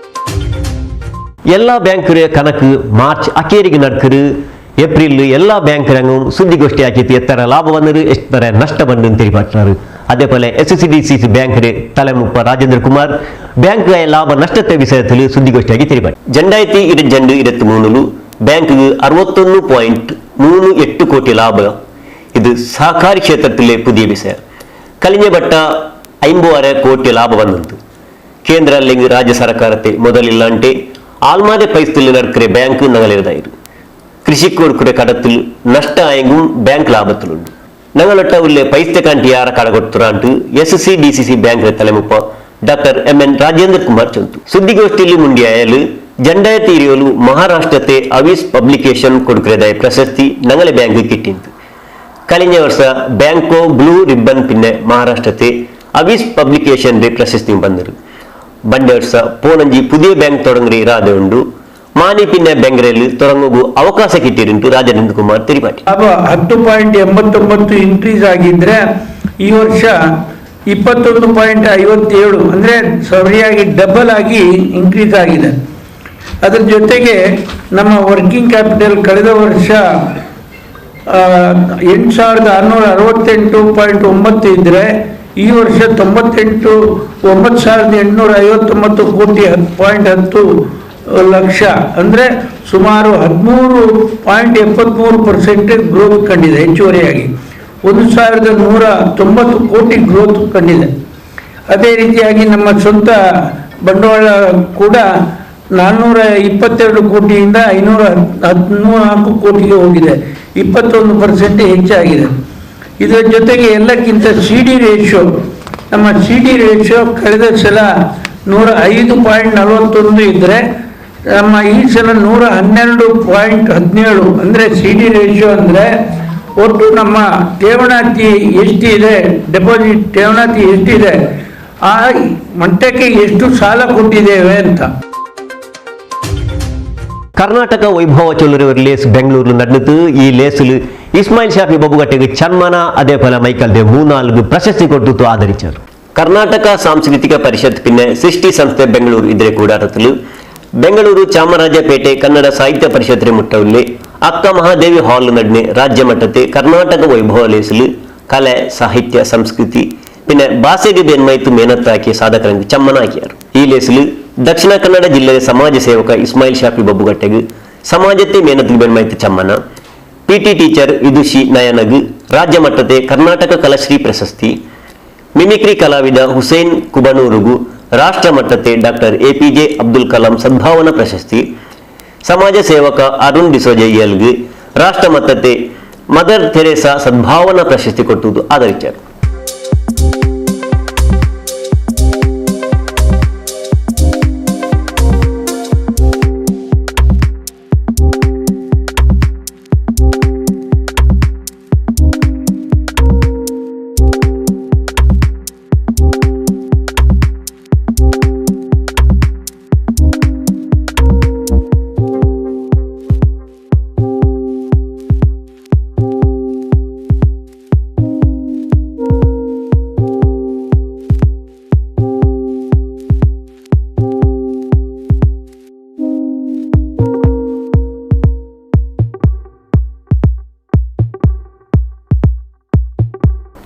ಎಲ್ಲಾ ಬ್ಯಾಂಕ್‌ರೆ ಕನಕ್ ಮಾರ್ಚ್ ಅಕೇರಿಗೆ ನಡ್ಕರು. ಏಪ್ರಿಲ್ ಎಲ್ಲಾ ಬ್ಯಾಂಕ್‌ರಂಗು ಸುದ್ದಿಗೋಷ್ಠಿ ಆಕಿತ್ತು. ಎತ್ತರ ಲಾಭ ಬಂದರು, ಎತ್ತರ ನಷ್ಟ ಬಂದು ತೆರಿಪಾಟ್ರಾರು. ಅದೇ ಪೋಲೆ ಎಸ್‌ಸಿಡಿಸಿಸಿ ಬ್ಯಾಂಕ್‌ರೆ ತಲೆಮುಪ್ಪ ರಾಜೇಂದ್ರ ಕುಮಾರ್ ಬ್ಯಾಂಕ್ ಲಾಭ ನಷ್ಟತೆ ವಿಷಯದಲ್ಲಿ ಸುದ್ದಿಗೋಷ್ಠಿಯಾಗಿ ತೆರಿಪಾಟಿ. ಜಂಡಾಯತಿ ಇರಡ್ ಜಂಡು ಇರತ್ತ್ ಮೂನುಲು ಬ್ಯಾಂಕ್‌ಗೆ ಅರವತ್ತೊಂದು ಪಾಯಿಂಟ್ ಮೂನು ಎಟ್ಟು ಕೋಟಿ ಲಾಭ. ಇದು ಸಹಕಾರಿ ಕ್ಷೇತ್ರದಲ್ಲಿ ಪುದಿಯ ವಿಷಯ. ಕಲಿಂಜ ಬಟ್ಟ ಐಂಬುವರೆ ಕೋಟಿ ಲಾಭ ಬಂದುಂಟು. ಕೇಂದ್ರ ಅಲ್ಲಿಂಗ್ ರಾಜ್ಯ ಸರ್ಕಾರತೆ ಮೊದಲಿಲ್ಲಾಂಟೆ ಆಲ್ಮಾದೆ ಪೈಸ್ತಿಲ್ ನಡ್ಕರೆ ಬ್ಯಾಂಕ್ ನಂಗಲಿರದಾಯಿರು. ಕೃಷಿ ಕೊಡ್ಕರೆ ಕಡತುಲು ನಷ್ಟ ಆಯಂಗು ಬ್ಯಾಂಕ್ ಲಾಭತುಲುಂಡು. ನಂಗಲೊಟ್ಟ ಉಲ್ಲೆ ಪೈಸ್ತೆ ಕಾಂಟಿ ಯಾರ ಕಡ ಕೊಡ್ತುರಾಂಟು ಎಸ್‌ಸಿಡಿಸಿಸಿ ಬ್ಯಾಂಕ್ ತಲೆಮುಪ್ಪ ಡಾಕ್ಟರ್ ಎಂಎನ್ ರಾಜೇಂದ್ರ ಕುಮಾರ್ ಚೊಂತು. ಸುದ್ದಿಗೋಷ್ಠಿಯಲ್ಲಿ ಮುಂಡಿ ಆಯಲು ಜಂಡಾಯತಿ ಇರಿಯೋಲು ಮಹಾರಾಷ್ಟ್ರತೆ ಅವಿಸ್ ಪಬ್ಲಿಕೇಶನ್ ಕೊಡ್ಕರೆದಾಯ ಪ್ರಶಸ್ತಿ ನಂಗಲೆ ಬ್ಯಾಂಕ್ ಕಿಟ್ಟಿಂತು. ಕಲಿಂಜ ವರ್ಷ ಬ್ಯಾಂಕೋ ಬ್ಲೂ ರಿಬ್ಬನ್ ಪಿನ್ನೆ ಮಹಾರಾಷ್ಟ್ರತೆ ಅವಿಸ್ ಪಬ್ಲಿಕೇಶನ್ ಡೆ ಪ್ರಶಸ್ತಿ ಬಂದರು. ಬಂಡೆ ವರ್ಷ ಪೋನಂಜಿ ಪುದಿಯ ಬ್ಯಾಂಕ್ ತೊಡಂಗ್ರೆ ಇರಾದೆ ಉಂಡು. ಮಾನಿ ಪಿನ್ನೆ ಬೆಂಗ್ರೆಲ್ ತೊಡಂಗೊಗು ಅವಕಾಶ ಕಿಟ್ಟಿರಿಂಟು ರಾಜೇಂದ್ರ ಕುಮಾರ್ ತೆರಿಪಾಟಿ. ಅವ ಹತ್ತು ಪಾಯಿಂಟ್ ಎಂಬತ್ತೊಂಬತ್ತು ಇನ್ಕ್ರೀಸ್ ಆಗಿದ್ರೆ ಈ ವರ್ಷ ಇಪ್ಪತ್ತೊಂದು ಪಾಯಿಂಟ್ ಐವತ್ತೇಳು, ಅಂದ್ರೆ ಸರಿಯಾಗಿ ಡಬಲ್ ಆಗಿ ಇನ್ಕ್ರೀಸ್ ಆಗಿದೆ. ಅದ್ರ ಜೊತೆಗೆ ನಮ್ಮ ವರ್ಕಿಂಗ್ ಕ್ಯಾಪಿಟಲ್ ಕಳೆದ ವರ್ಷ, ಆ, ಎಂಟು ಸಾವಿರದ ಆರುನೂರ ಅರವತ್ತೆಂಟು ಪಾಯಿಂಟ್ ಒಂಬತ್ತು ಇದ್ರೆ ಈ ವರ್ಷ ತೊಂಬತ್ತೆಂಟು, ಒಂಬತ್ತು ಸಾವಿರದ ಎಂಟುನೂರ ಐವತ್ತೊಂಬತ್ತು ಕೋಟಿ ಹತ್ತು ಪಾಯಿಂಟ್ ಹತ್ತು ಲಕ್ಷ, ಅಂದ್ರೆ ಸುಮಾರು ಹದಿಮೂರು ಪಾಯಿಂಟ್ ಎಪ್ಪತ್ಮೂರು ಪರ್ಸೆಂಟ್ ಗ್ರೋತ್ ಕಂಡಿದೆ. ಹೆಚ್ಚುವರಿಯಾಗಿ ಒಂದು ಸಾವಿರದ ನೂರ ತೊಂಬತ್ತು ಕೋಟಿ ಗ್ರೋತ್ ಕಂಡಿದೆ. ಅದೇ ರೀತಿಯಾಗಿ ನಮ್ಮ ಸ್ವಂತ ಬಂಡವಾಳ ಕೂಡ ನಾನ್ನೂರ ಇಪ್ಪತ್ತೆರಡು ಕೋಟಿಯಿಂದ ಐನೂರ ಹದಿನಾಲ್ಕು ಕೋಟಿಗೆ ಹೋಗಿದೆ, ಇಪ್ಪತ್ತೊಂದು ಪರ್ಸೆಂಟ್ ಹೆಚ್ಚಾಗಿದೆ. ಇದರ ಜೊತೆಗೆ ಎಲ್ಲಕ್ಕಿಂತ ಸಿ ಡಿ ರೇಷಿಯೋ, ನಮ್ಮ ಸಿ ಡಿ ರೇಷಿಯೋ ಕಳೆದ ಸಲ ನೂರ ಐದು ಪಾಯಿಂಟ್ ನಲವತ್ತೊಂದು ಇದ್ರೆ, ನಮ್ಮ ಈ ಸಲ ನೂರ ಹನ್ನೆರಡು ಪಾಯಿಂಟ್ ಹದಿನೇಳು, ಅಂದ್ರೆ ಸಿ ಡಿ ರೇಷಿಯೋ ಅಂದ್ರೆ ಒಟ್ಟು ನಮ್ಮ ಠೇವಣಾತಿ ಎಷ್ಟಿದೆ, ಡೆಪಾಸಿಟ್ ಠೇವಣಾತಿ ಎಷ್ಟಿದೆ, ಆ ಮಟ್ಟಕ್ಕೆ ಎಷ್ಟು ಸಾಲ ಕೊಟ್ಟಿದ್ದೇವೆ ಅಂತ. ಕರ್ನಾಟಕ ವೈಭವ ಚೊಲ್ಲುರೆ ಲೇಸ್ ಬೆಂಗಳೂರು ನಡ್ನತು. ಈ ಲೇಸ್‌ಲು ಇಸ್ಮಾಯಿಲ್ ಶಾಫಿ ಬಬ್ಬುಗಟ್ಟೆಗೆ ಚನ್ಮನ ಅದೇ ಪಲ ಮೈಕಲ್ ದೇ ಮೂನಾಲ್‌ಗೆ ಪ್ರಶಸ್ತಿ ಕೊಡ್ತುತು ಆದರಿಚರು. ಕರ್ನಾಟಕ ಸಾಂಸ್ಕೃತಿಕ ಪರಿಷತ್ ಪಿನ್ನೆ ಸೃಷ್ಟಿ ಸಂಸ್ಥೆ ಬೆಂಗಳೂರು ಇದ್ರೆ ಕೂಡಾಟತಲು ಬೆಂಗಳೂರು ಚಾಮರಾಜಪೇಟೆ ಕನ್ನಡ ಸಾಹಿತ್ಯ ಪರಿಷತ್‌ರೆ ಮುಟ್ಟ ಉಲ್ಲೆ ಅಕ್ಕ ಮಹಾದೇವಿ ಹಾಲ್ ನಡ್ನೆ ರಾಜ್ಯ ಮಟ್ಟತೆ ಕರ್ನಾಟಕ ವೈಭವ ಲೇಸ್‌ಲು ಕಲೆ, ಸಾಹಿತ್ಯ, ಸಂಸ್ಕೃತಿ ಪಿನ್ನೆ ಬಾಸೆಗೆ ಬೇನ್ಮಾಯ್ತು ಮೇನತ್ತಾಕಿಯ ಸಾಧಕರಂಗ್ ಚಮ್ಮನ ಆಕಿಯಾರು. ಈ ಲೇಸ್‌ಲು ದಕ್ಷಿಣ ಕನ್ನಡ ಜಿಲ್ಲೆಯ ಸಮಾಜ ಸೇವಕ ಇಸ್ಮಾಯಿಲ್ ಶಾಫಿ ಬಬ್ಬುಗಟ್ಟೆಗ್ ಸಮಾಜತೆ ಮೇನತ್‌ಗೆ ಬೇನ್ಮಾಯ್ತು ಚಮ್ಮನ, ಪಿ ಟಿ ಟೀಚರ್ ವಿದುಷಿ ನಯನಗ್ ರಾಜ್ಯ ಮಟ್ಟತೆ ಕರ್ನಾಟಕ ಕಲಾಶ್ರೀ ಪ್ರಶಸ್ತಿ, ಮಿಮಿಕ್ರಿ ಕಲಾವಿದ ಹುಸೇನ್ ಕುಬನೂರುಗು ರಾಷ್ಟ್ರ ಮಟ್ಟತೆ doctor A P J Abdul Kalam Sadbhavana ಪ್ರಶಸ್ತಿ, ಸಮಾಜ ಸೇವಕ ಅರುಣ್ ಡಿಸೋಜ ಇಯಲ್‌ಗೆ ರಾಷ್ಟ್ರ ಮಟ್ಟತೆ ಮದರ್ ಥೆರೇಸಾ ಸದ್ಭಾವನಾ ಪ್ರಶಸ್ತಿ ಕೊಟ್ಟುದು ಆದರಿಚರು.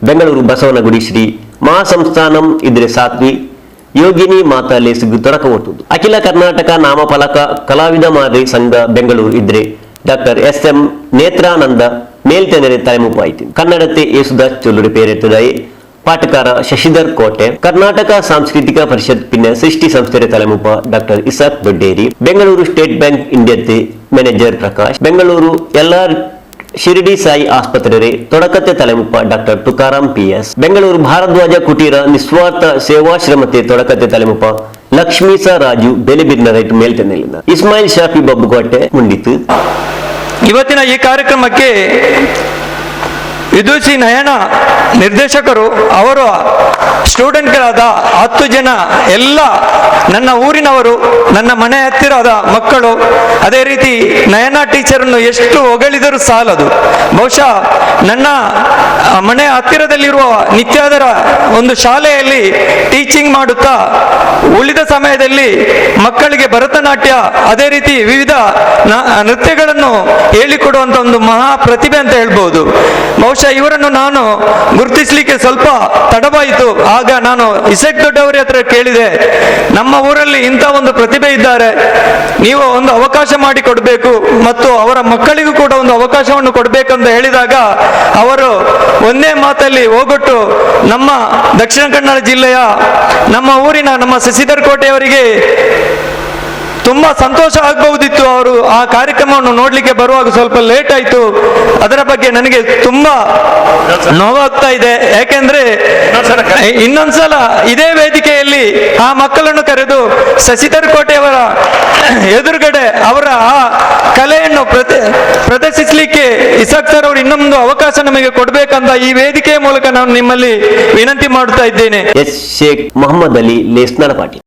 ಬೆಂಗಳೂರು ಬಸವನಗುಡಿ ಶ್ರೀ ಮಹಾಸಂಸ್ಥಾನಂ ಇದ್ರೆ ಸಾತ್ವಿ ಯೋಗಿನಿ ಮಾತಾ ಲೇಸ್‌ಗ್ ತೊಡಕ ಒಟ್ಟುದು. ಅಖಿಲ ಕರ್ನಾಟಕ ನಾಮಫಲಕ ಕಲಾವಿದ ಮಾರಿ ಸಂಘ ಬೆಂಗಳೂರು ಇದ್ರೆ ಡಾಕ್ಟರ್ ಎಸ್ ಎಂ ನೇತ್ರಾನಂದ ಮೇಲ್ತೆನೆರೆ ತಲೆಮುಪ್ಪ ಆಯ್ತು. ಕನ್ನಡತೆ ಯೇಸುದಾಸ್ ಚೊಲ್ಲುರೆ ಪೇರೆತ್ತದಾಯೆ ಪಾಟಕಾರ ಶಶಿಧರ್ ಕೋಟೆ, ಕರ್ನಾಟಕ ಸಾಂಸ್ಕೃತಿಕ ಪರಿಷತ್ ಪಿನ್ನೆ ಸೃಷ್ಟಿ ಸಂಸ್ಥೆರೆ ತಲೆಮುಪ್ಪ doctor Isaac Dodderi, Bengaluru state bank ಇಂಡಿಯಾತೆ manager Prakash, Bengaluru L R Shirdi Sai ಆಸ್ಪತ್ರೆರೆ ತೊಡಕತೆ ತಲೆಮುಪ್ಪ doctor Tukaram P S, Bengaluru Bharadwaja ಕುಟೀರ ನಿಸ್ವಾರ್ಥ ಸೇವಾಶ್ರಮತೆ ತೊಡಕತೆ ತಲೆಮುಪ್ಪ ಲಕ್ಷ್ಮೀಸ ರಾಜು ಬೆಲೆ ಬಿರ್ನ ರೈಟ್ ಮೇಲ್ತೆ ನೆಲ್ಲಿನ ಇಸ್ಮಾಯಿಲ್ ಶಾಫಿ ಬಬ್ಬುಕೋಟೆ ಮುಂಡಿತು. ಇವತ್ತಿನ ಈ ಕಾರ್ಯಕ್ರಮಕ್ಕೆ ವಿದುಷಿ ನಯನ ನಿರ್ದೇಶಕರು, ಅವರ ಸ್ಟೂಡೆಂಟ್‌ಗಳಾದ ಹತ್ತು ಜನ ಎಲ್ಲ ನನ್ನ ಊರಿನವರು, ನನ್ನ ಮನೆ ಹತ್ತಿರದ ಮಕ್ಕಳು. ಅದೇ ರೀತಿ ನಯನ ಟೀಚರನ್ನು ಎಷ್ಟು ಹೊಗಳಿದರೂ ಸಾಲದು. ಬಹುಶಃ ನನ್ನ, ಆ, ಮನೆ ಹತ್ತಿರದಲ್ಲಿರುವ ನಿತ್ಯಾದರ ಒಂದು ಶಾಲೆಯಲ್ಲಿ ಟೀಚಿಂಗ್ ಮಾಡುತ್ತಾ ಉಳಿದ ಸಮಯದಲ್ಲಿ ಮಕ್ಕಳಿಗೆ ಭರತನಾಟ್ಯ, ಅದೇ ರೀತಿ ವಿವಿಧ ನ-, ನೃತ್ಯಗಳನ್ನು ಹೇಳಿಕೊಡುವಂತ ಒಂದು ಮಹಾ ಪ್ರತಿಭೆ ಅಂತ ಹೇಳ್ಬೋದು. ಬಹುಶಃ ಇವರನ್ನು ನಾನು ಗುರುತಿಸ್ಲಿಕ್ಕೆ ಸ್ವಲ್ಪ ತಡವಾಯಿತು. ಆಗ ನಾನು ಇಸಕ್ ದೊಡ್ಡವರ ಹತ್ರ ಕೇಳಿದೆ, "ನಮ್ಮ ಊರಲ್ಲಿ ಇಂಥ ಒಂದು ಪ್ರತಿಭೆ ಇದ್ದಾರೆ, ನೀವು ಒಂದು ಅವಕಾಶ ಮಾಡಿ ಕೊಡಬೇಕು ಮತ್ತು ಅವರ ಮಕ್ಕಳಿಗೂ ಕೂಡ ಒಂದು ಅವಕಾಶವನ್ನು ಕೊಡಬೇಕು" ಅಂತ ಹೇಳಿದಾಗ ಅವರು ಒಂದೇ ಮಾತಲ್ಲಿ ಓಗೊಟ್ಟು ನಮ್ಮ ದಕ್ಷಿಣ ಕನ್ನಡ ಜಿಲ್ಲೆಯ ನಮ್ಮ ಊರಿನ ನಮ್ಮ ಶಶಿಧರ್ ಕೋಟೆಯವರಿಗೆ ತುಂಬಾ ಸಂತೋಷ ಆಗಬಹುದಿತ್ತು. ಅವರು ಆ ಕಾರ್ಯಕ್ರಮವನ್ನು ನೋಡ್ಲಿಕ್ಕೆ ಬರುವಾಗ ಸ್ವಲ್ಪ ಲೇಟ್ ಆಯ್ತು. ಅದರ ಬಗ್ಗೆ ನನಗೆ ತುಂಬಾ ನೋವಾಗ್ತಾ ಇದೆ. ಯಾಕೆಂದ್ರೆ ಇನ್ನೊಂದ್ಸಲ ಇದೇ ವೇದಿಕೆಯಲ್ಲಿ ಆ ಮಕ್ಕಳನ್ನು ಕರೆದು ಶಶಿಧರ್ ಕೋಟೆಯವರ ಎದುರುಗಡೆ ಅವರ ಆ ಕಲೆಯನ್ನು ಪ್ರತಿ-, ಪ್ರದರ್ಶಿಸಲಿಕ್ಕೆ ಇಸಾಕ್ ಸರ್ ಅವರು ಇನ್ನೊಂದು ಅವಕಾಶ ನಮಗೆ ಕೊಡ್ಬೇಕಂತ ಈ ವೇದಿಕೆಯ ಮೂಲಕ ನಾನು ನಿಮ್ಮಲ್ಲಿ ವಿನಂತಿ ಮಾಡ್ತಾ ಇದ್ದೇನೆ. ಎಸ್ ಶೇಖ್ ಮೊಹಮ್ಮದ್ ಅಲಿ ಲೇಸ್ ನಡಪಾಟಿ.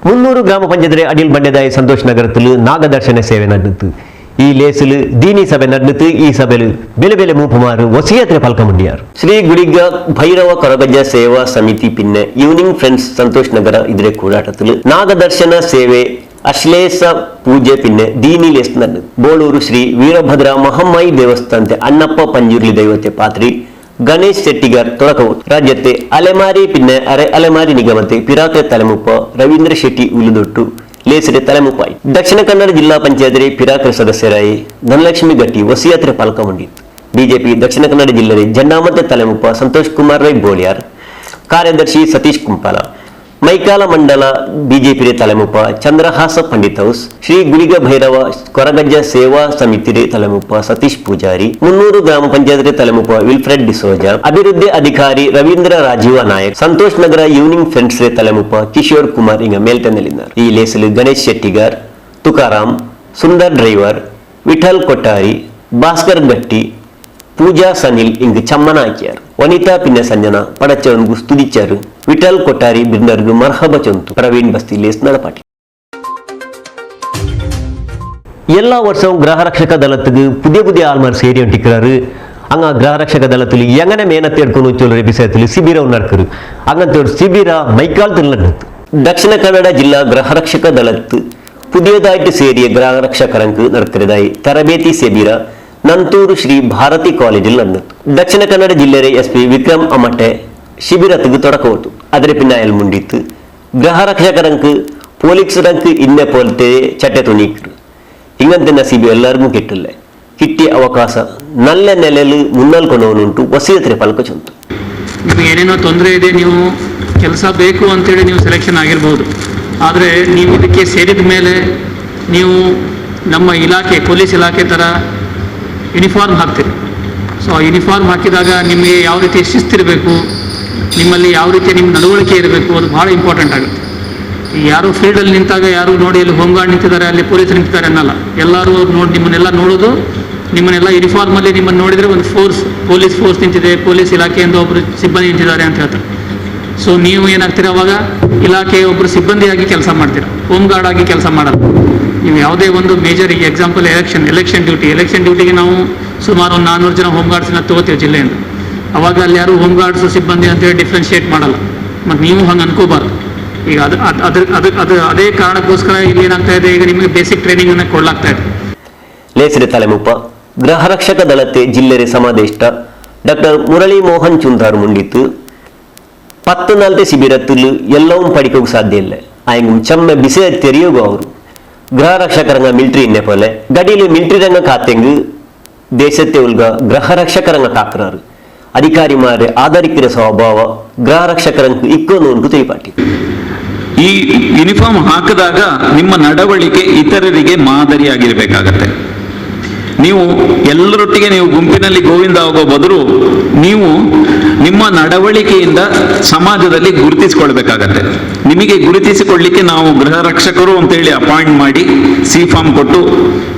ಮುನ್ನೂರು ಗ್ರಾಮ ಪಂಚಾಯತ್‌ರೆ ಅಡಿಲ್ ಬಂಡೆದಾಯಿ ಸಂತೋಷ್ ನಗರತಲು ನಾಗದರ್ಶನ ಸೇವೆ ನಡ್ನತು. ಈ ಲೇಸ್‌ಲು ದೀನಿ ಸಭೆ ನಡ್ನತು. ಈ ಸಭೆಲು ಬೇಲೆ ಬೇಲೆ ಮೂಪುಮಾರು ವಸಿಯತ್‌ರೆ ಪಲ್ಕ ಮುಂಡಿಯಾರು. ಶ್ರೀ ಗುಡಿಗ ಭೈರವ ಕೊರಗಜ್ಜ ಸೇವಾ ಸಮಿತಿ ಪಿನ್ನೆ ಈವ್ನಿಂಗ್ ಫ್ರೆಂಡ್ಸ್ ಸಂತೋಷ್ ನಗರ ಇದ್ರೆ ಕೂಡಾಟತಲು ನಾಗದರ್ಶನ ಸೇವೆ, ಅಶ್ಲೇಷ ಪೂಜೆ ಪಿನ್ನೆ ದೀನಿ ಲೇಸ್ ನಡ್ನತು. ಬೋಳೂರು ಶ್ರೀ ವೀರಭದ್ರ ಮಹಮ್ಮಾಯಿ ದೇವಸ್ಥಾನತೆ ಅಣ್ಣಪ್ಪ ಪಂಜುರ್ಲಿ ದೈವತೆ ಪಾತ್ರಿ ಗಣೇಶ್ ಶೆಟ್ಟಿಗಾರ್ ತೊಡಕವು. ರಾಜ್ಯತೆ ಅಲೆಮಾರಿ ಪಿನ್ನೆ ಅರೆ ಅಲೆಮಾರಿ ನಿಗಮತೆ ಪಿರಾಕ್ರೆ ತಲೆಮುಪ್ಪ ರವೀಂದ್ರ ಶೆಟ್ಟಿ ಉಲುದೊಟ್ಟು ಲೇಸ್‌ರೆ ತಲೆಮುಪ್ಪಾಯಿ. ದಕ್ಷಿಣ ಕನ್ನಡ ಜಿಲ್ಲಾ ಪಂಚಾಯತ್‌ರೆ ಪಿರಾಕ್ರೆ ಸದಸ್ಯರಾಯಿ ಧನಲಕ್ಷ್ಮಿ ಗಟ್ಟಿ ವಸಿಯತ್‌ರೆ ಪಲ್ಕ ಮುಂಡಿತ್ತು. ಬಿಜೆಪಿ ದಕ್ಷಿಣ ಕನ್ನಡ ಜಿಲ್ಲೆರೆ ಜಂಡಾಮತೆ ತಲೆಮುಪ್ಪ ಸಂತೋಷ್ ಕುಮಾರ್ ರೈ ಬೋಳಿಯಾರ್, ಕಾರ್ಯದರ್ಶಿ ಸತೀಶ್ ಕುಂಪಾಲ, ಮೈಕಾಲ ಮಂಡಲ ಬಿಜೆಪಿರೆ ತಲೆಮುಪ್ಪ ಚಂದ್ರಹಾಸ ಪಂಡಿತೌಸ್, ಶ್ರೀ ಗುಳಿಗ ಭೈರವ ಕೊರಗಜ್ಜ ಸೇವಾ ಸಮಿತಿರೆ ತಲೆಮುಪ್ಪ ಸತೀಶ್ ಪೂಜಾರಿ, ಮುನ್ನೂರು ಗ್ರಾಮ ಪಂಚಾಯತ್‌ರೆ ತಲೆಮುಪ್ಪ ವಿಲ್ಫ್ರೆಡ್ ಡಿಸೋಜ, ಅಭಿವೃದ್ಧಿ ಅಧಿಕಾರಿ ರವೀಂದ್ರ ರಾಜೀವ ನಾಯಕ್, ಸಂತೋಷ್ ನಗರ ಯೂನಿಂಗ್ ಫ್ರೆಂಡ್ಸ್‌ರೆ ತಲೆಮುಪ್ಪ ಕಿಶೋರ್ ಕುಮಾರ್ ಇಂಗ ಮೇಲ್ತೆ ನೆಲಿನಾರ್. ಈ ಲೇಸ್‌ಲು ಗಣೇಶ್ ಶೆಟ್ಟಿಗಾರ್, ತುಕಾರಾಮ್, ಸುಂದರ್ ಡ್ರೈವರ್, ವಿಠಲ್ ಕೊಟ್ಟಾರಿ, ಭಾಸ್ಕರ್ ಗಟ್ಟಿ, ಪೂಜಾ ಸನಿಲ್ ಇಂಗ್ ಚಮ್ಮನ ಆಕಿಯಾರ್. ವನಿತಾ ಪಿನ್ನೆ ಸಂಜನಾ ಪಡಚವನ್‌ಗು ಸ್ತುತಿಚಾರ್. ವಿಠಲ್ ಕೊಟ್ಟಾರಿ ಬಿರ್ನರ್‌ಗು ಮರ್ಹಬ ಚೊಂತು. ಪ್ರವೀಣ್ ಬಸ್ತಿ ಲೇಸ್ ನಡಪಾಟಿ. ಎಲ್ಲಾ ವರ್ಷವೂ ಗೃಹರಕ್ಷಕ ದಳತ್‌ಗು ಪುದಿಯ ಪುದಿಯ ಆಳ್ಮಾರ್ ಸೇರಿಯೊಂಟಿಕ್ರಾರ್. ಅಂಗ ಗೃಹರಕ್ಷಕ ದಳತ್‌ಲು ಎಂಗನೆ ಮೇನತ್ ಎಡ್ಕೊನು ಚೊಲ್ರೆ ಬಿಸಯತ್‌ಲು ಶಿಬಿರವು ನಡ್ಕರು. ಅಂಗಂತೋಡು ಶಿಬಿರ ಮೈಕಾಲ್ ತಿರ್ಲಡ್ನತ್ತು. ದಕ್ಷಿಣ ಕನ್ನಡ ಜಿಲ್ಲಾ ಗೃಹರಕ್ಷಕ ದಳತ್ತು ಪುದಿಯದಾಯ್ತು ಸೇರಿಯ ಗೃಹರಕ್ಷಕರಂಕು ನಡ್ಕರಿದಾಯಿ ತರಬೇತಿ ಶಿಬಿರ ನಂತೂರು ಶ್ರೀ ಭಾರತಿ ಕಾಲೇಜಿಲ್ ನಡ್ನತ್ತು. ದಕ್ಷಿಣ ಕನ್ನಡ ಜಿಲ್ಲೆರೆ ಎಸ್ ಪಿ ವಿಕ್ರಮ್ ಅಮಟೆ ಶಿಬಿರತ್‌ಗು ತೊಡಕ ಕೊಟ್ಟು, ಅದರ ಪಿನ್ನಾಯಲ್ ಮುಂಡಿತ್ತು ಗೃಹರಕ್ಷಕರಂಕು ಪೊಲೀಸರಂಕು ಇನ್ನೆ ಪೋಲ್ತೆ ಚಟ್ಟೆ ತುಣಿಕ್ರು. ಇಂಗಂತಿನ ಸಿಬಿ ಎಲ್ಲರಿಗೂ ಕಿಟ್ಟುಲ್ಲೆ. ಕಿಟ್ಟಿ ಅವಕಾಶ ನಲ್ಲೆ ನೆಲೆಲು ಮುನ್ನಲ್ ಕೊನೋನುಂಟು ವಸೀಯತ್ರೆ ಪಲ್ಕ ಚೊಂತು. ನಿಮಗೆ ಏನೇನೋ ತೊಂದರೆ ಇದೆ, ನೀವು ಕೆಲಸ ಬೇಕು ಅಂತೇಳಿ ನೀವು ಸೆಲೆಕ್ಷನ್ ಆಗಿರ್ಬೋದು, ಆದರೆ ನೀವು ಇದಕ್ಕೆ ಸೇರಿದ ಮೇಲೆ ನೀವು ನಮ್ಮ ಇಲಾಖೆ, ಪೊಲೀಸ್ ಇಲಾಖೆ ಥರ ಯೂನಿಫಾರ್ಮ್ ಹಾಕ್ತೀರಿ. ಸೊ, ಆ ಯೂನಿಫಾರ್ಮ್ ಹಾಕಿದಾಗ ನಿಮಗೆ ಯಾವ ರೀತಿ ಶಿಸ್ತಿರಬೇಕು, ನಿಮ್ಮಲ್ಲಿ ಯಾವ ರೀತಿ ನಿಮ್ಮ ನಡವಳಿಕೆ ಇರಬೇಕು, ಅದು ಭಾಳ ಇಂಪಾರ್ಟೆಂಟ್ ಆಗುತ್ತೆ. ಈ ಯಾರು ಫೀಲ್ಡಲ್ಲಿ ನಿಂತಾಗ ಯಾರು ನೋಡಿ ಅಲ್ಲಿ ಹೋಮ್ ಗಾರ್ಡ್ ನಿಂತಿದ್ದಾರೆ, ಅಲ್ಲಿ ಪೊಲೀಸ್ ನಿಂತಿದ್ದಾರೆ ಅನ್ನಲ್ಲ. ಎಲ್ಲರೂ ಅವ್ರು ನೋಡಿ, ನಿಮ್ಮನ್ನೆಲ್ಲ ನೋಡೋದು, ನಿಮ್ಮನ್ನೆಲ್ಲ ಯೂನಿಫಾರ್ಮಲ್ಲಿ ನಿಮ್ಮನ್ನು ನೋಡಿದರೆ ಒಂದು ಫೋರ್ಸ್, ಪೊಲೀಸ್ ಫೋರ್ಸ್ ನಿಂತಿದೆ, ಪೊಲೀಸ್ ಇಲಾಖೆಯಿಂದ ಒಬ್ಬರು ಸಿಬ್ಬಂದಿ ನಿಂತಿದ್ದಾರೆ ಅಂತ ಹೇಳ್ತಾರೆ. ಸೊ, ನೀವು ಏನಾಗ್ತೀರಾ ಅವಾಗ? ಇಲಾಖೆಯ ಒಬ್ಬರು ಸಿಬ್ಬಂದಿಯಾಗಿ ಕೆಲಸ ಮಾಡ್ತೀರಾ, ಹೋಮ್ ಗಾರ್ಡ್ ಆಗಿ ಕೆಲಸ ಮಾಡಲ್ಲ. ನೀವು ಯಾವುದೇ ಒಂದು ಮೇಜರ್, ಈಗ example election, election duty, election ಡ್ಯೂಟಿಗೆ ನಾವು ಸುಮಾರು ಒಂದು ನಾನ್ನೂರು ಜನ ಹೋಮ್ ಗಾರ್ಡ್ಸ್‌ನ ತಗೋತೀವಿ ಜಿಲ್ಲೆಯಿಂದ. ಅವಾಗ ಅಲ್ಲಿ ಯಾರು ಹೋಮ್ ಗಾರ್ಡ್ಸ್ ಸಿಬ್ಬಂದಿ ಅಂತೇಳಿ ಡಿಫ್ರೆನ್ಶಿಯೇಟ್ ಮಾಡಲ್ಲ. ಮತ್ತು ನೀವು ಹಂಗೆ ಅನ್ಕೋಬಾರ್ದು. ಈಗ ಅದು, ಅದು, ಅದ್ರ, ಅದು, ಅದು, ಅದೇ ಕಾರಣಕ್ಕೋಸ್ಕರ ಇಲ್ಲಿ ಏನಾಗ್ತಾ ಇದೆ, ಈಗ ನಿಮಗೆ ಬೇಸಿಕ್ ಟ್ರೈನಿಂಗನ್ನು ಕೊಡಲಾಗ್ತಾ ಇದೆ. ಲೇಸ್‌ರೆ ತಲೆಮುಪ್ಪ ಗೃಹರಕ್ಷಕ ದಳತೆ ಜಿಲ್ಲೆರೆ ಸಮಾದೇಷ್ಟ ಡಾಕ್ಟರ್ ಮುರಳಿ ಮೋಹನ್ ಚುಂದಾರ್ ಮುಂಡಿತ್ತು. ಪತ್ತು ನಾಲ್ತೆ ಶಿಬಿರತ್ತುಲು ಎಲ್ಲವೂ ಪಡಿಕೋಗು ಸಾಧ್ಯ ಇಲ್ಲ. ಆಯಂಗ್ ಚಮ್ಮೆ ಬಿಸೆ ತೆರಿಯೋಗು ಅವರು. ಗೃಹರಕ್ಷಕರಂಗ ಮಿಲಿಟರಿ ಇನ್ನೆಪೋಲೆ ಗಡಿಲು ಮಿಲಿಟರಿ ರಂಗ ಕಾತೆಂಗ್ ದೇಶತ್ತೆ ಉಲ್ಗ ಗೃಹರಕ್ಷಕರಂಗ ಕಾಕ್ರಾರು. ಅಧಿಕಾರಿ ಮಾರೆ ಆಧರಿಕಿರ ಸ್ವಭಾವ ಗೃಹರಕ್ಷಕರಂಕ್ ಇಕ್ಕೋನು ಉಂಟು ತೈಪಾಟಿ. ಈ ಯೂನಿಫಾರ್ಮ್ ಹಾಕಿದಾಗ ನಿಮ್ಮ ನಡವಳಿಕೆ ಇತರರಿಗೆ ಮಾದರಿಯಾಗಿರಬೇಕಾಗತ್ತೆ. ನೀವು ಎಲ್ಲರೊಟ್ಟಿಗೆ ನೀವು ಗುಂಪಿನಲ್ಲಿ ಗೋವಿಂದ ಆಗೋ ಬದಲು ನೀವು ನಿಮ್ಮ ನಡವಳಿಕೆಯಿಂದ ಸಮಾಜದಲ್ಲಿ ಗುರುತಿಸಿಕೊಳ್ಬೇಕಾಗತ್ತೆ. ನಿಮಗೆ ಗುರುತಿಸಿಕೊಳ್ಳಿಕ್ಕೆ ನಾವು ಗೃಹ ರಕ್ಷಕರು ಅಂತೇಳಿ ಅಪಾಯಿಂಟ್ ಮಾಡಿ ಸಿ ಫಾರ್ಮ್ ಕೊಟ್ಟು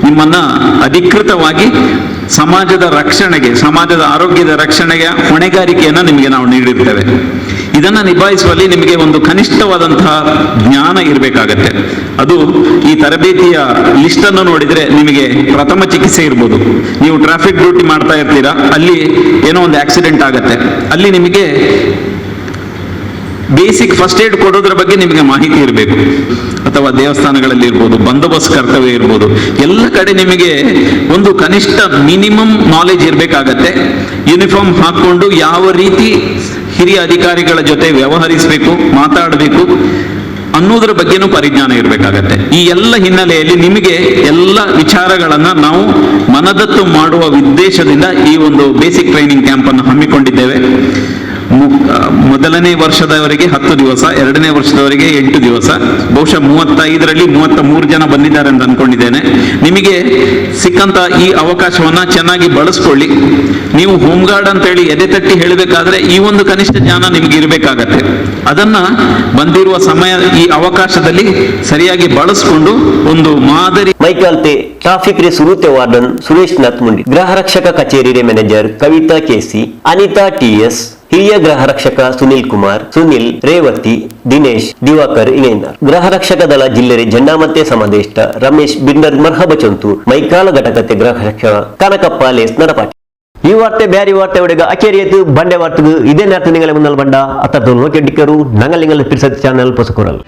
ನಿಮ್ಮನ್ನ ಅಧಿಕೃತವಾಗಿ ಸಮಾಜದ ರಕ್ಷಣೆಗೆ, ಸಮಾಜದ ಆರೋಗ್ಯದ ರಕ್ಷಣೆಗೆ ಹೊಣೆಗಾರಿಕೆಯನ್ನ ನಿಮಗೆ ನಾವು ನೀಡಿರ್ತೇವೆ. ಇದನ್ನ ನಿಭಾಯಿಸುವಲ್ಲಿ ನಿಮಗೆ ಒಂದು ಕನಿಷ್ಠವಾದಂತಹ ಜ್ಞಾನ ಇರಬೇಕಾಗತ್ತೆ. ಅದು ಈ ತರಬೇತಿಯ ಲಿಸ್ಟ್ ಅನ್ನು ನೋಡಿದ್ರೆ ನಿಮಗೆ ಪ್ರಥಮ ಚಿಕಿತ್ಸೆ ಇರ್ಬೋದು. ನೀವು ಟ್ರಾಫಿಕ್ ಡ್ಯೂಟಿ ಮಾಡ್ತಾ ಇರ್ತೀರಾ, ಅಲ್ಲಿ ಏನೋ ಒಂದು ಆಕ್ಸಿಡೆಂಟ್ ಆಗತ್ತೆ, ಅಲ್ಲಿ ನಿಮಗೆ ಬೇಸಿಕ್ ಫಸ್ಟ್ ಏಡ್ ಕೊಡೋದ್ರ ಬಗ್ಗೆ ನಿಮಗೆ ಮಾಹಿತಿ ಇರಬೇಕು. ಅಥವಾ ದೇವಸ್ಥಾನಗಳಲ್ಲಿ ಇರ್ಬೋದು, ಬಂದೋಬಸ್ತ್ ಕರ್ತವ್ಯ ಇರ್ಬೋದು, ಎಲ್ಲ ಕಡೆ ನಿಮಗೆ ಒಂದು ಕನಿಷ್ಠ ಮಿನಿಮಮ್ ನಾಲೆಜ್ ಇರಬೇಕಾಗತ್ತೆ. ಯೂನಿಫಾರ್ಮ್ ಹಾಕೊಂಡು ಯಾವ ರೀತಿ ಹಿರಿಯ ಅಧಿಕಾರಿಗಳ ಜೊತೆ ವ್ಯವಹರಿಸಬೇಕು, ಮಾತಾಡಬೇಕು ಅನ್ನೋದ್ರ ಬಗ್ಗೆನೂ ಪರಿಜ್ಞಾನ ಇರಬೇಕಾಗತ್ತೆ. ಈ ಎಲ್ಲ ಹಿನ್ನೆಲೆಯಲ್ಲಿ ನಿಮಗೆ ಎಲ್ಲ ವಿಚಾರಗಳನ್ನ ನಾವು ಮನದಟ್ಟು ಮಾಡುವ ಉದ್ದೇಶದಿಂದ ಈ ಒಂದು ಬೇಸಿಕ್ ಟ್ರೈನಿಂಗ್ ಕ್ಯಾಂಪ್ ಅನ್ನು ಹಮ್ಮಿಕೊಂಡಿದ್ದೇವೆ. ಮು-, ಆ, ಮೊದಲನೇ ವರ್ಷದವರಿಗೆ ಹತ್ತು ದಿವಸ, ಎರಡನೇ ವರ್ಷದವರಿಗೆ ಎಂಟು ದಿವಸ, ಬಹುಶಃ ಮೂವತ್ತೈದರಲ್ಲಿ ಮೂವತ್ತ ಮೂರು ಜನ ಬಂದಿದ್ದಾರೆ ಅಂತ ಅನ್ಕೊಂಡಿದ್ದೇನೆ. ನಿಮಗೆ ಸಿಕ್ಕಂತ ಈ ಅವಕಾಶವನ್ನ ಚೆನ್ನಾಗಿ ಬಳಸ್ಕೊಳ್ಳಿ. ನೀವು ಹೋಮ್ ಗಾರ್ಡ್ ಅಂತ ಹೇಳಿ ಎದೆ ತಟ್ಟಿ ಹೇಳಬೇಕಾದ್ರೆ ಈ ಒಂದು ಕನಿಷ್ಠ ಜ್ಞಾನ ನಿಮ್ಗೆ ಇರಬೇಕಾಗತ್ತೆ. ಅದನ್ನ ಬಂದಿರುವ ಸಮಯ, ಈ ಅವಕಾಶದಲ್ಲಿ ಸರಿಯಾಗಿ ಬಳಸ್ಕೊಂಡು ಒಂದು ಮಾದರಿ ಮೈಕಾಲ್ತೆ ಟ್ರಾಫಿಕ್ ರೇ ಸುರುತೆ ವಾರ್ಡನ್ ಸುರೇಶ್ ನಾಥ್ ಮುಂಡಿ, ಗೃಹ ರಕ್ಷಕ ಕಚೇರಿ ರೇ ಮ್ಯಾನೇಜರ್ ಕವಿತಾ ಕೆಸಿ, ಅನಿತಾ ಟಿಎಸ್, ಹಿರಿಯ ಗೃಹ ರಕ್ಷಕ ಸುನಿಲ್ ಕುಮಾರ್, ಸುನಿಲ್, ರೇವತಿ, ದಿನೇಶ್, ದಿವಾಕರ್ ಇಂಗೈನಾರ್. ಗೃಹ ರಕ್ಷಕ ದಳ ಜಿಲ್ಲೆರೆ ಜಂಡಾಮತ್ತೆ ಸಮಾದೇಷ್ಟ ರಮೇಶ್ ಬಿಂಡರ್ ಮರ್ಹಬ ಚೊಂತು ಮೈಕಾಲ ಘಟಕತೆ ಗೃಹ ರಕ್ಷಕ ಕನಕಪ್ಪ ಲೇಸ್ ನಡಪಾಟಿ. ಈ ವಾರ್ತೆ ಬ್ಯಾರಿ ವಾರ್ತೆ ಒಡೆಗ ಅಕೇರಿ ಎತ್ತು ಬಂಡೆ ವಾರ್ತೆಗು ಇದೇ ನೇರತ್ತು ನಿಂಗಲೆ ಮುನ್ನಲ್ ಬಂಡ ಅತ್ತರ್ದು ನೋಕೆ ಡಿಕ್ಕರು ನಂಗಲ್ ನಿಂಗಲ್ ಪಿರ್ಸತ್ ಚಾನೆಲ್ ಪೊಸಕುರಲ್.